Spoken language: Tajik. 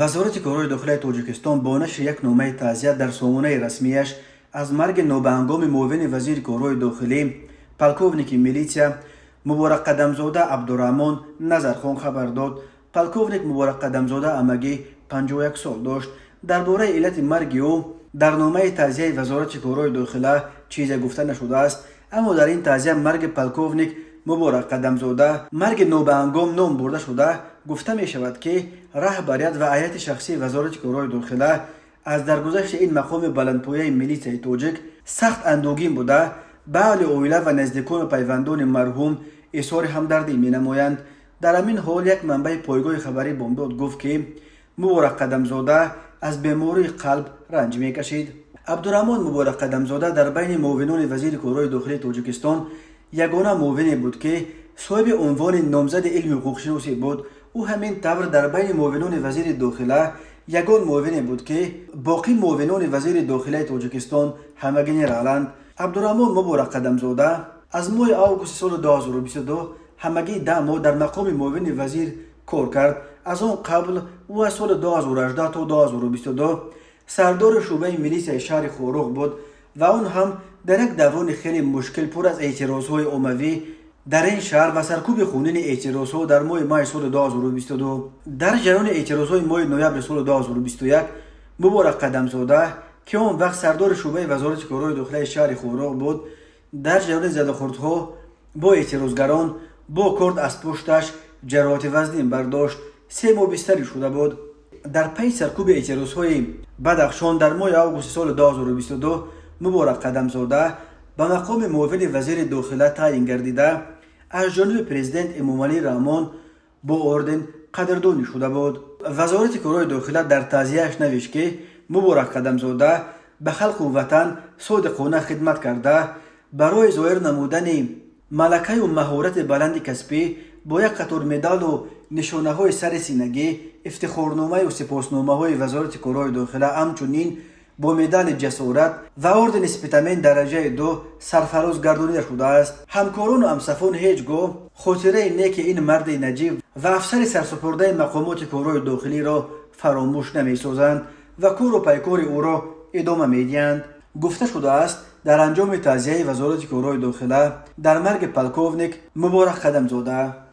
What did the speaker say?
Вазорати корҳои дохилаи Тоҷикистон бо нашри як номаи таъзия дар сомонаи расмияш аз марги нобаҳангоми муовини вазири корҳои дохилӣ, полковники милитсия Муборакқадамзода Абдураҳмон Назархон хабар дод. Полковник Муборакқадамзода амагӣ 51 сол дошт. Дар бораи иллати марги ӯ дар номаи таъзияи Вазорати корҳои дохила чизе гуфта нашудааст, аммо дар ин таъзия марги полковник Муборакқадамзода марги нобаҳангом ном бурда шуда, гуфта мешавад, ки раҳбарият ва ҳайати шахсии Вазорати корҳои дохила аз даргузашти ин мақоми баландпояи милитсияи тоҷик сахт андӯгин буда, ба аҳли оила ва наздикону пайвандони марҳум изҳори ҳамдардӣ менамоянд. Дар ҳамин ҳол, як манбаи пойгоҳи хабарии Бомдод гуфт, ки Муборакқадамзода аз бемории қалб ранҷ мекашид. Абдураҳмон Муборакқадамзода дар байни муовинони вазири корҳои дохилии Тоҷикистон ягона муовине буд, ки соҳиби унвони номзади илми ҳуқуқшиносӣ буд. Ӯ ҳамин тавр дар байни муовинони вазири дохила ягон муовине буд, ки боқӣ муовинони вазири дохилаи Тоҷикистон ҳама генераланд. Абдураҳмон Муборакқадамзода аз моҳи августи соли 2022 ҳамагӣ 10 моҳ дар мақоми муовини вазир кор кард. Аз он қабл ӯ аз соли 2018 то 2022 сардори шӯъбаи милисияи шаҳри Хоруғ буд ва он ҳам дар як даврони хеле мушкил, пур аз эътирозҳои оммавӣ дар ин шаҳр ва саркӯби хунини эътирозҳо дар моҳи майи соли 2022. Дар ҷараёни эътирозҳои моҳи ноябри соли 2021 Муборакқадамзода, ки он вақт сардори шӯъбаи Вазорати корҳои дохилаи шаҳри Хоруғ буд, дар ҷараёни задахӯрдҳо бо эътирозгарон бо корд аз пушташ ҷароҳати вазнин бардошт, 3 моҳ бистарӣ шуда буд. Дар пайи саркӯби эътирозҳои Бадахшон дар моҳи августи соли 2022 Муборакқадамзода ба мақоми муовини вазири дохила таъйин гардида, аз ҷониби президент Эмомалӣ Раҳмон бо орден қадрдонӣ шуда буд. Вазорати корҳои дохила дар таъзияаш навишт, ки Муборакқадамзода ба халқу ватан содиқона хидмат карда, барои зоҳир намудани малакаю маҳорати баланди касбӣ бо як қатор медалу нишонаҳои сари синагӣ, ифтихорномаю сипосномаҳои Вазорати корҳои дохила, ҳамчунин бо медали ҷасорат ва ордени Спитамен дараҷаи ду сарфароз гардонида шудааст. Ҳамкорону ҳамсафон ҳеҷ гоҳ хотираи неки ин марди наҷиб ва афсари сарсупурдаи мақомоти корҳои дохилиро фаромӯш намесозанд ва кору пайкори ӯро идома медиҳанд, гуфта шудааст дар анҷоми таъзияи Вазорати корҳои дохила дар марги полковник Муборакқадамзода.